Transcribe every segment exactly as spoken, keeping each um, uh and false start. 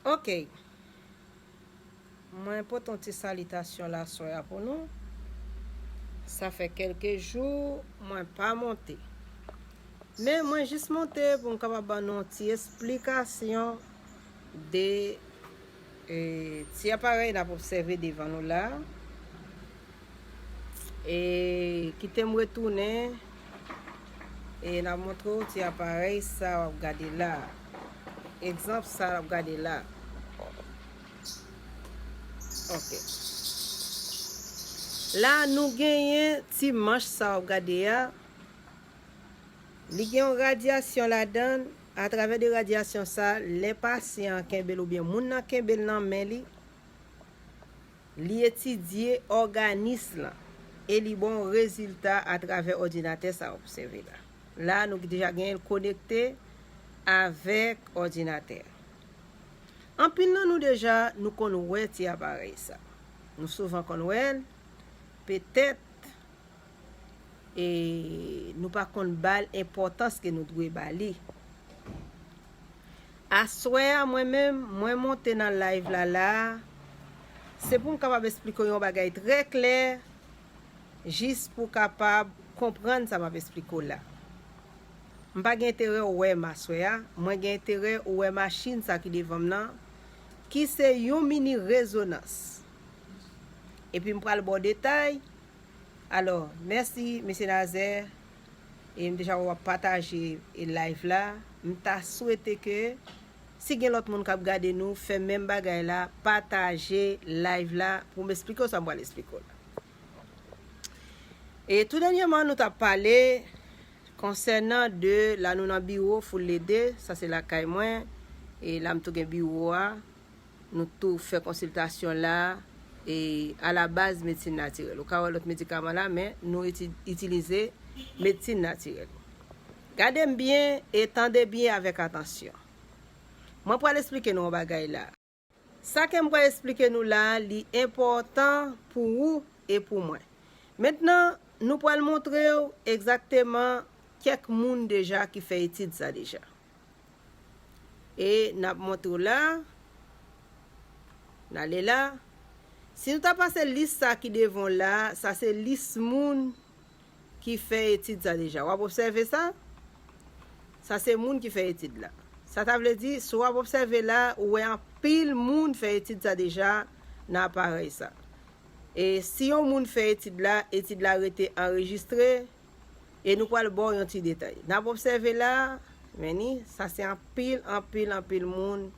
Ok. Mwen pote yon ti salitasyon la aswè a pou nou. Sa fè kèlke jou mwen pa monte. Men mwen jis monte pou m kapab ban nou yon ti esplikasyon de, e, ti aparèy n ap obsève devan nou la. E kite m retounen e n ap montre w ti aparèy sa w ap gade la. Egzanp sa w ap gade la. Ok. La nou genyen ti manch sa w ap gade a. Li gen yon radyasyon ladan l. Atravè de radyasyon sa, lè pasyan an kenbe l oubyen moun nan kenbe l nan men li, li etidye òganis lan e li ba w rezilta atravè òdinatè sa w obsève la. La, nou deja genyen l konekte avèk òdinatè a. Anpil nan nou deja, nou konn wè ti aparèy sa. Nou souvan konn wè l, petèt, e nou pa konn ba l enpòtans ke nou dwe ba li. Aswè a, mwen menm, mwen monte nan live la la a, se pou m kapab esplike w yon bagay trè klè, jis pou w kapab konprann sa m ap esplike w la. M pa gen enterè w wè m aswè a, mwen gen enterè ou wè machin sa ki devan m nan, ki se yon mini rezonans. Epi m pral ba w detay. Alò, mèsi, mesye Nazaire. E m deja wè w ap pataje e live la. M ta swete ke si gen lòt moun k ap gade nou, fè menm bagay la, pataje live la pou m esplike w sa m pral esplike w la. E tou dènyèman, nou t ap pale konsènan de la nou nan biwo Full L D, sa se lakay mwen, e la m tou gen biwo a, nou tou fè konsiltasyon la, e alabaz medsin natirèl. Ou ka wè lòt medikaman la, men nou iti-, itilize medsin natirèl. Gade m byen e tande byen avèk atansyon. Mwen pral esplike nou yon bagay la. Sa ke m pral esplike nou la, li enpòtan pou ou e pou mwen. Mentnan, nou pral montre w egzakteman kèk moun deja ki fè etid sa deja. E n ap montre w la. N ale la. Si nou ta pase lis sa ki devan w la, sa se lis moun ki fè etid sa deja. W ap obsève sa? Sa se moun ki fè etid la. Sa ta vle di, si w ap obsève la, ou wè anpil moun fè etid sa deja nan aparèy sa. E si yon moun fè etid la, etid la rete anrejistre, e nou pral ba w yon ti detay. N ap obsève la, men ni, sa se anpil, anpil, anpil moun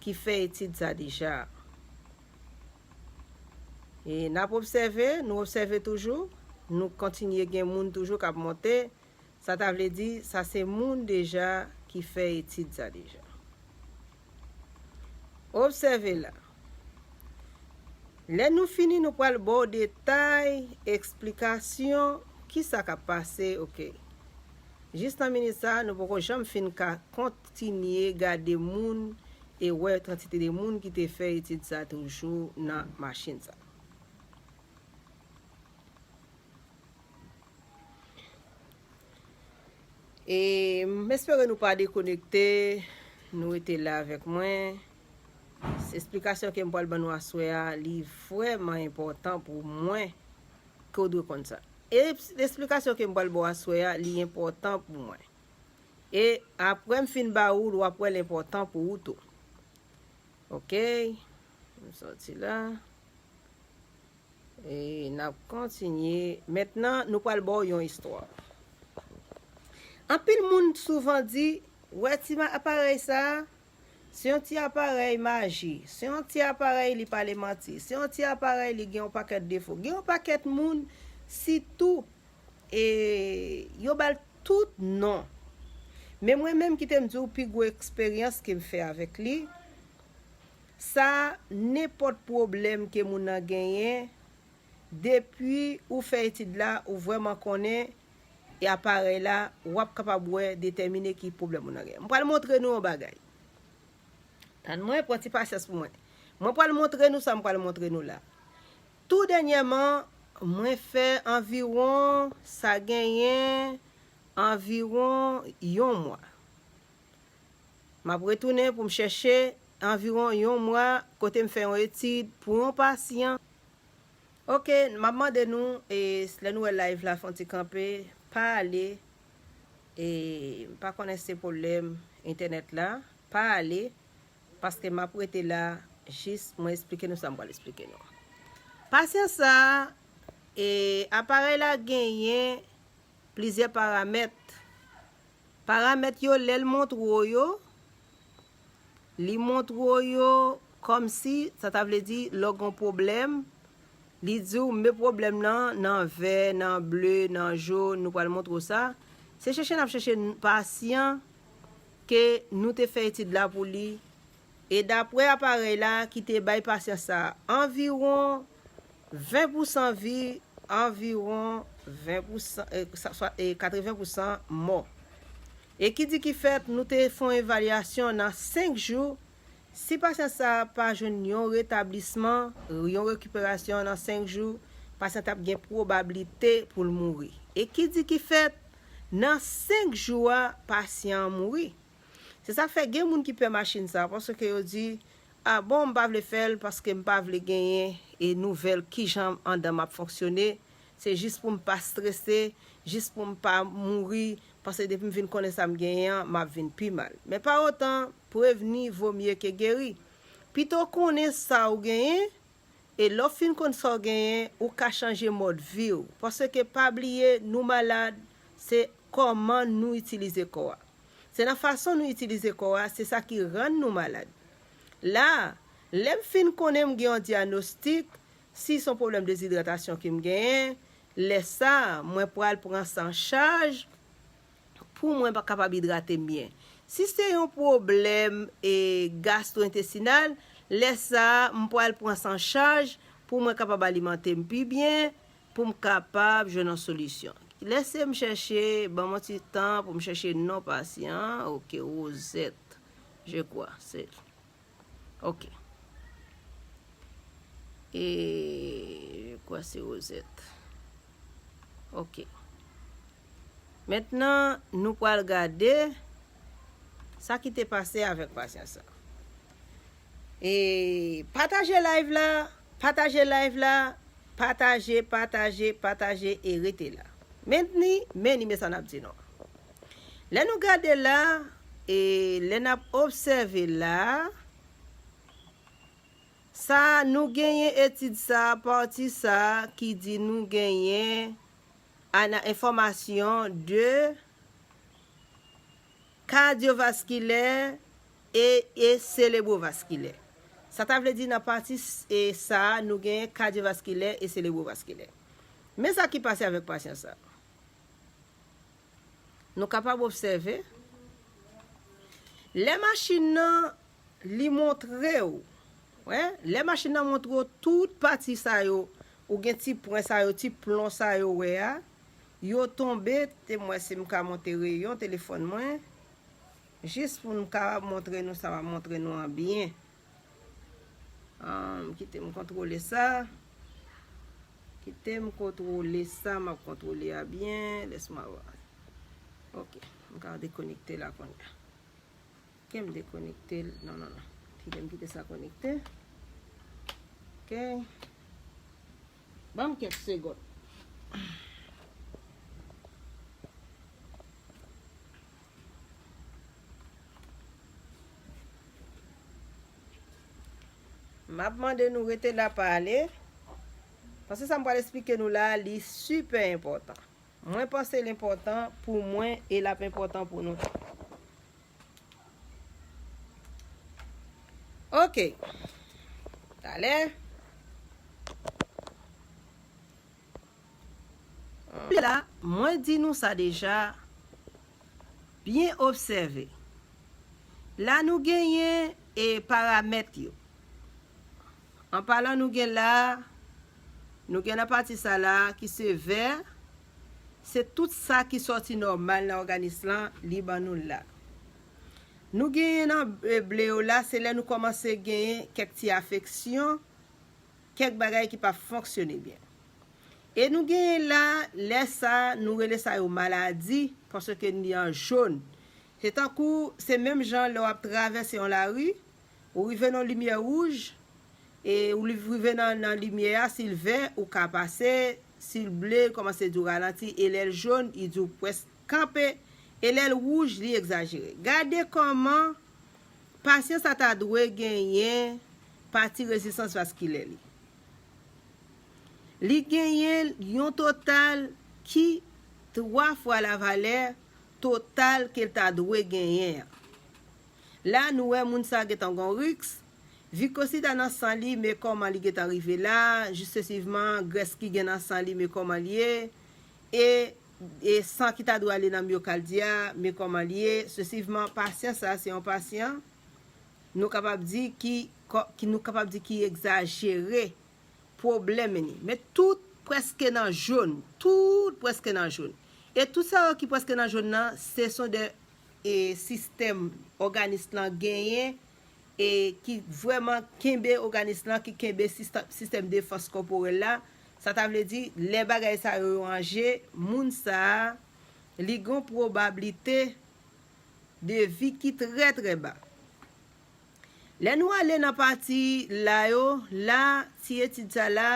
ki fè etid sa deja. E n ap obsève, nou obsève toujou, nou kontinye gen moun toujou k ap monte. Sa ta vle di, sa se moun deja ki fè etid sa deja. Obsève la. Lè nou fini, nou pral ba w detay, eksplikasyon, kisa k ap pase, oke. Jis nan minit sa, nou poko janm fin ka kontinye gade moun e wè kantite de moun ki te fè etid sa toujou nan machin sa. E m espere nou pa dekonekte, nou rete la avèk mwen. Esplikasyon ke m pral ban nou aswè a, li vrèman enpòtan pou mwen, ke w dwe konn sa. E esplikasyon ke m pral ba w aswè a, li enpòtan pou mwen. E apre m fin ba ou l, w ap wè l enpòtan pou ou tou. Oke, m sòti la. E n ap kontinye. Mentnan, nou pral ba w yon istwa. Anpil moun souvan di, wè ti ma-, aparèy sa a, se yon ti aparèy maji, se yon ti aparèy li pale manti, se yon ti aparèy li gen yon pakèt defo. Gen yon pakèt moun, sitou, e, yo ba l tout non. Men mwen menm, kite m di w pi gwo eksperyans ke m fè avèk li, sa, nenpòt pwoblèm ke moun nan genyen, depi ou fè etid la, ou vrèman konnen, e aparèy la, w ap kapab wè, detèmine ki pwoblèm moun nan genyen. M pral montre nou yon bagay. Tann mwen, pran ti pasyans pou mwen. Mwen pral montre nou sa m pral montre nou la. Tou dènyèman, mwen fè anviwon, sa genyen anviwon yon mwa. M ap retounen pou m chèche anviwon yon mwa kote m fè yon etid pou yon pasyan. Ok, m ap mande nou, e, lè nou wè live la fè yon ti kanpe, pa ale, e, m pa konnen si se pwoblèm entènèt la, pa ale, paske m ap rete la jis mwen esplike nou sa m pral esplike nou. Pasyan sa, e, aparèy la genyen plizyè paramèt. Paramèt yo, lè l montre w yo, li montre w yo kòmsi, sa ta vle di, lè w gen yon pwoblèm, li di w, men pwoblèm nan, nan vè, nan ble, nan jòn, nou pral montre w sa. Se chèche n ap chèche n-, pasyan ke nou te fè etid la pou li, e daprè aparèy la ki te bay pasyan sa a anviwon ven pousan vi, anviwon ven pousan, e, sa, swa, e, katreven pousan mò. E ki di ki fèt, nou te fè yon evalyasyon nan senk jou. Si pasyan sa a pa jwenn yon retablisman, yon rekiperasyon nan senk jou, pasyan t ap gen pwobablite pou l mouri. E ki di ki fèt, nan senk jou a, pasyan an mouri. Se sa k fè gen moun ki pè machin sa, paske yo di, "A bon, m pa vle fè l paske m pa vle genyen e nouvèl kijan anndan m ap fonksyone. Se jis pou m pa strese, jis pou m pa mouri, paske depi m vin konnen sa m genyen an, m ap vin pi mal." Men pa otan, prevni vo mye ke geri. Pito w konnen sa w genyen, e lè w fin konn sa w genyen, ou ka chanje mòd vi w. Paske pa bliye, nou malad, se kòman nou itilize kò a. Se nan fason nou itilize kò a, se sa ki rann nou malad. La, lè m fin konnen m gen yon dyanostik, si se yon pwoblèm dezidratasyon ke m genyen, lè sa a, mwen pral pran sa an chaj pou mwen pa kapab idrate m byen. Si se yon pwoblèm, e, gastwoentesinal, lè sa a, m pral pran sa an chaj pou mwen kapab alimante m pi byen, pou m kapab jwenn yon solisyon. Lese m chèche, ban m yon ti tan pou m chèche non pasyan an. Ok, Rosette, je crois, se, ok. E, je crois se Rosette. Ok. Mentnan, nou pral gade sa ki te pase avèk pasyan sa. E pataje live la, pataje live la, pataje, pataje, pataje e rete la. Mentni, men ni men sa n ap di nou. Lè nou gade la, e lè n ap obsève la, sa nou genyen etid sa, pati sa ki di nou genyen ana enfòmasyon de kadyovaskilè e, e selebrovaskilè. Sa ta vle di nan pati s-, e sa a, nou genyen kadyovaskilè e selebrovaskilè. Men sa ki pase avèk pasyan sa. Nou kapab obsève. Lè machin nan, li montre w, wè, lè machin nan montre w tout pati sa yo, ou gen ti pwen sa yo, ti plon sa yo wè a, yo tonbe, te m wè si m ka monte reyon telefòn mwen, jis pou m kapab montre nou sa m ap montre nou an byen. Ahn, kite m kontwole sa. Kite m kontwole sa m ap kontwole a byen. Laisse-moi voir. Ok, m ka dekonekte la kounye a. Ok, m dekonekte l. Non, non, non. Kite m kite sa konekte. Ok. Ban m kèk segonn. M ap mande nou rete la pa ale. Paske sa m pral esplike nou la, li sipè enpòtan. Mwen panse l enpòtan pou mwen e l ap enpòtan pou nou tou. Ok. Talè. La, mwen di nou sa deja, byen obsève. La nou genyen e paramèt yo. An palan nou gen la, nou gen nan pati sa la ki se vè, se tout sa ki sòti nòmal nan òganis lan, li ban nou la. Nou genyen nan, e, ble yo la, se lè nou kòmanse genyen kèk ti afeksyon, kèk bagay ki pa fonksyone byen. E nou genyen la, lè sa, nou rele sa yo maladi, paske li an jòn. Se tankou, se menm jan lè w ap travèse yon lari, Ou rive nan limyè wouj, e ou li- rive nan, nan limyè a, si l vè, ou ka pase, si l ble, l kòmanse di w ralanti, e lè l jòn, li di w prèske kanpe, e lè l wouj, li egzajere. Gade kòman pasyan sa ta dwe genyen pati rezistans vaskilè li. Li genyen yon total ki twa fwa lavalè total ke l ta dwe genyen an. La, nou wè moun sa gentan gon riks. Vikosida nan san li, men kòman li gentan rive la, sisesivman, grès ki gen nan san li, men kòman li ye, e, e san ki ta dwe ale nan myokaldi a, men kòman li ye, sisesivman, pasyan sa, se yon pasyan, nou kapab di ki, kò- ki nou kapab di ki egzajere pwoblèm li. Men tout prèske nan jòn, tout prèske nan jòn. E tout sa yo ki prèske nan jòn nan, se son de e, sistèm òganis lan genyen, e ki vrèman kenbe òganis lan, ki kenbe sista- sistèm defans kòporèl la. Sa ta vle di, lè bagay sa yo yo an je, moun sa a, li gon pwobablite de vi ki trè, trè ba. Lè nou ale nan pati la yo, la, ti etid sa la,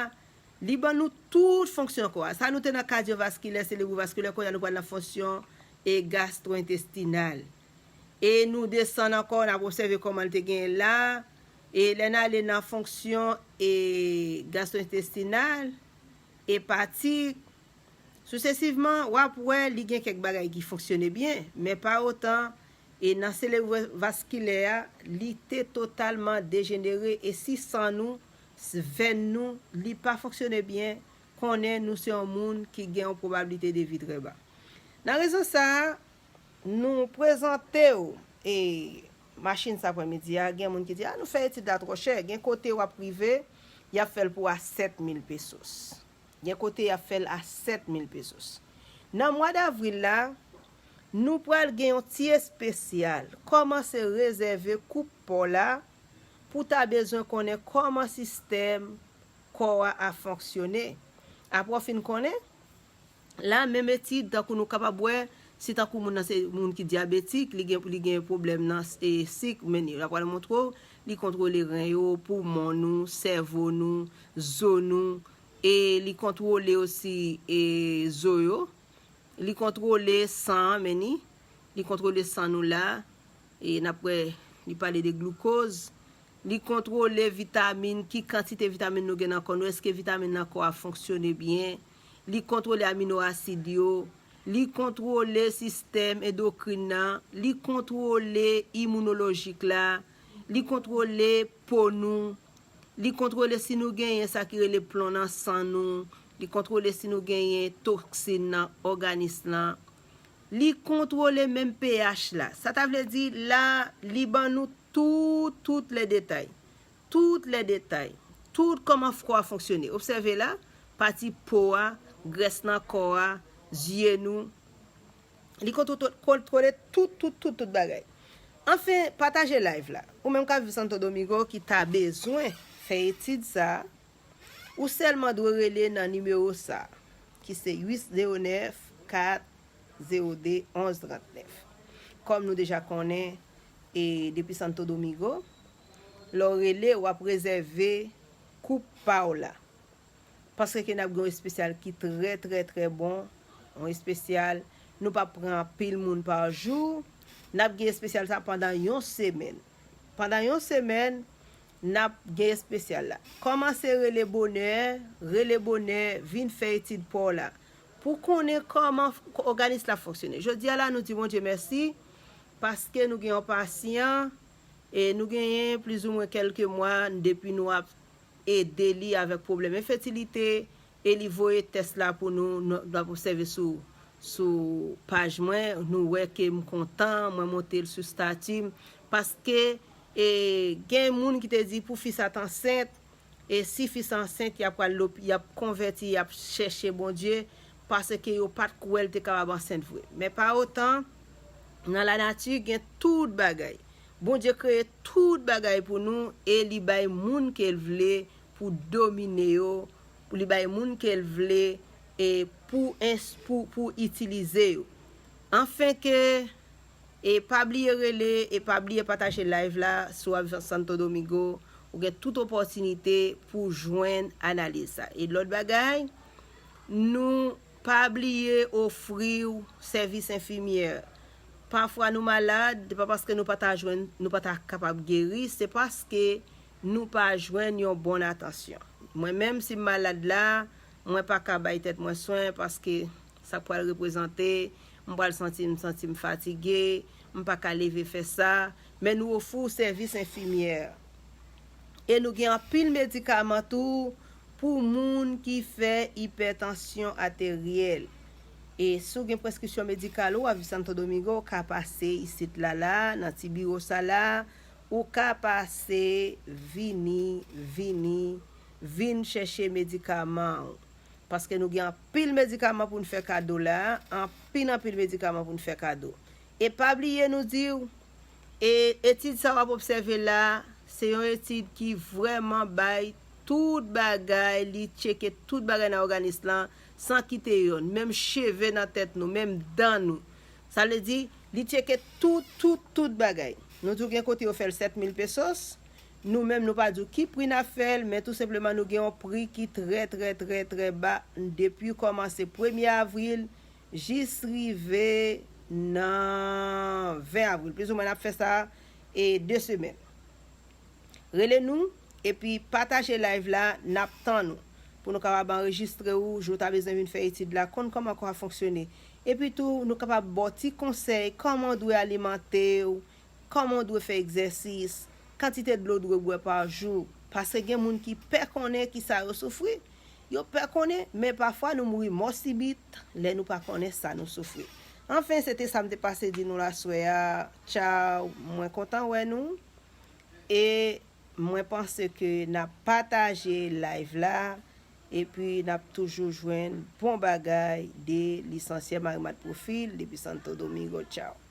li ban nou tout fonksyon kò a. Sa nou te nan kadyovaskilè, selebrovaskilè, kounye a nou pral nan fonksyon e gastwoentestinal. E nou desann ankò, n ap obsève kòman l te genyen la. E lè n ale nan fonksyon e gastwoentestinal, epatik, sisesivman, w ap wè li gen kèk bagay ki fonksyone byen, men pa otan, e nan selebrovaskilè a, li te totalman dejenere, e si san nou, s- vèn nou, li pa fonksyone byen, konnen nou se yon moun ki gen yon pwobablite de vi trè ba. Nan rezon sa a, nou prezante w, e machin sa aprèmidi a, gen moun ki di, a, nou fè etid la twò chè. Gen kote w ap rive, y ap fè l pou a sèt mil pesos. Gen kote y ap fè l a sèt mil pesos. Nan mwa davril la, nou pral gen yon ti espesyal. Kòmanse rezève koup pa w la pou w ta bezwen konnen kòman sistèm kò a ap fonksyone. Apre w fin konnen, la, menm etid, tankou nou kapab wè, si tankou moun nan se moun ki dyabetik, li gen, li gen pwoblèm nan e, sik, men li, l ap pral montre w, li kontwole ren yo, poumon nou, sèvo nou, zo nou, e li kontwole osi e, zo yo, li kontwole san an, men ni, li kontwole san nou la, e n ap wè, li pale de gloukoz, li kontwole vitamin, ki kantite vitamin nou gen nan kò nou, èske vitamin nan kò a fonksyone byen, li kontwole amino asid yo, li kontwole sistèm endokrin nan, li kontwole imounolojik la, li kontwole po nou, li kontwole si nou genyen sa ki rele plon nan san nou, li kontwole si nou genyen toksin nan òganis lan, li kontwole menm pH la. Sa ta vle di la, li ban nou tout, tout lè detay. Tout lè detay. Tout kòman kò a fonksyone. Obsève la, pati po a, grès nan kò a, zye nou. Li kontwo- kontwole tout, tout, tout, tout bagay. Anfen, pataje live la. Ou menm k ap viv Santo Domingo ki ta bezwen fè etid sa a, ou sèlman dwe rele nan nimewo sa a, ki se uit zewo nèf, kat zewo de, onz trannèf. Kòm nou deja konnen, e depi Santo Domingo, lè w rele, w ap rezève koup pa w la. Paske ke n ap gen yon espesyal ki trè, trè, trè bon. Yon espesyal, nou p ap pran anpil moun pa jou. N ap gen espesyal sa pandan yon semèn. Pandan yon semèn, n ap gen espesyal la. Kòmanse rele bonè, rele bonè, vin fè etid pa w la. Pou konnen kòman f- òganis la fonksyone. Jodi a la, nou di Bondye mèsi, paske nou gen yon pasyan, e nou genyen plizoumwen kèlke mwa depi nou ap ede li avèk pwoblèm enfètilite, e li voye tès la pou nou, nou, nou ap obsève sou, sou paj mwen, nou wè ke m kontan, mwen monte l sou stati m, paske, e, gen moun ki te di pou fi sa t ansent, e si fi sa ansent, y ap pral lop- y ap konvèti, y ap chèche Bondye, paske yo pa t kwè l te kapab ansent vre. Men pa otan, nan lanati, gen tout bagay. Bondye kreye tout bagay pou nou e li bay moun ke l vle pou domine yo, pou li bay moun ke l vle e pou, ens- pou, pou itilize yo. Anfen ke, E pa bliye rele, e pa bliye pataje live la. Si w ap viv Santo Domingo, ou gen tout opòtinite pou jwenn analiz sa. E lòt bagay, nou pa bliye ofri w sèvis enfimyè. Pafwa nou malad, se pa paske nou pa ta jwenn, nou pa ta kapab geri, se paske nou pa jwenn yon bon atansyon. Mwen menm, si m malad la, mwen pa ka bay tèt mwen swen paske sa k pral reprezante, m pral santi m, santi m fatige, m pa ka leve fè sa, men nou ofri w sèvis enfimyè. E nou gen anpil medikaman tou pou moun ki fè ipètansyon ateryèl. E si w gen preskripsyon medikal ou a Santo Domingo, ou ka pase isit la la, nan ti biwo sa la, ou ka pase vini, vini, vin chèche medikaman ou. Paske nou gen anpil medikaman pou n fè kado la, anpil, anpil medikaman pou n fè kado. E pa bliye nou di w, e etid sa w ap obsève la, se yon etid ki vrèman bay tout bagay, li tcheke tout bagay nan òganis lan, san kite yonn, menm cheve nan tèt nou, menm dan nou. Sa vle di, li tcheke tout, tout, tout bagay. Nou di w gen kote yo fè l sèt mil pesos, nou menm nou pa di w ki pri n ap fè l, men tou senpleman nou gen yon pri ki trè, trè, trè, trè ba depi kòmanse premye avril jis rive nan ven avril. Plizoumwen n ap fè sa e de semèn. Rele nou, epi pataje live la, n ap tann ou. Pou nou kapab anrejistre ou, jou w ta bezwen vin fè etid la, konn kòman kò a fonksyone. Epi tou, nou kapab ba w ti konsèy, kòman w dwe alimante w, kòman w dwe fè egzèsis, kantite dlo w dwe bwè pa jou. Paske gen moun ki pè konnen kisa yo soufri. Yo pè konnen, men pafwa nou mouri mò sibit lè nou pa konnen sa nou soufri. Anfen, se te sa m te pase di nou laswè a. Tchaw, mwen kontan wè nou. E mwen panse ke n ap pataje live la, epi n ap toujou jwenn bon bagay de Lisansye Marie Marthe Profil depi Santo Domingo. Tchaw.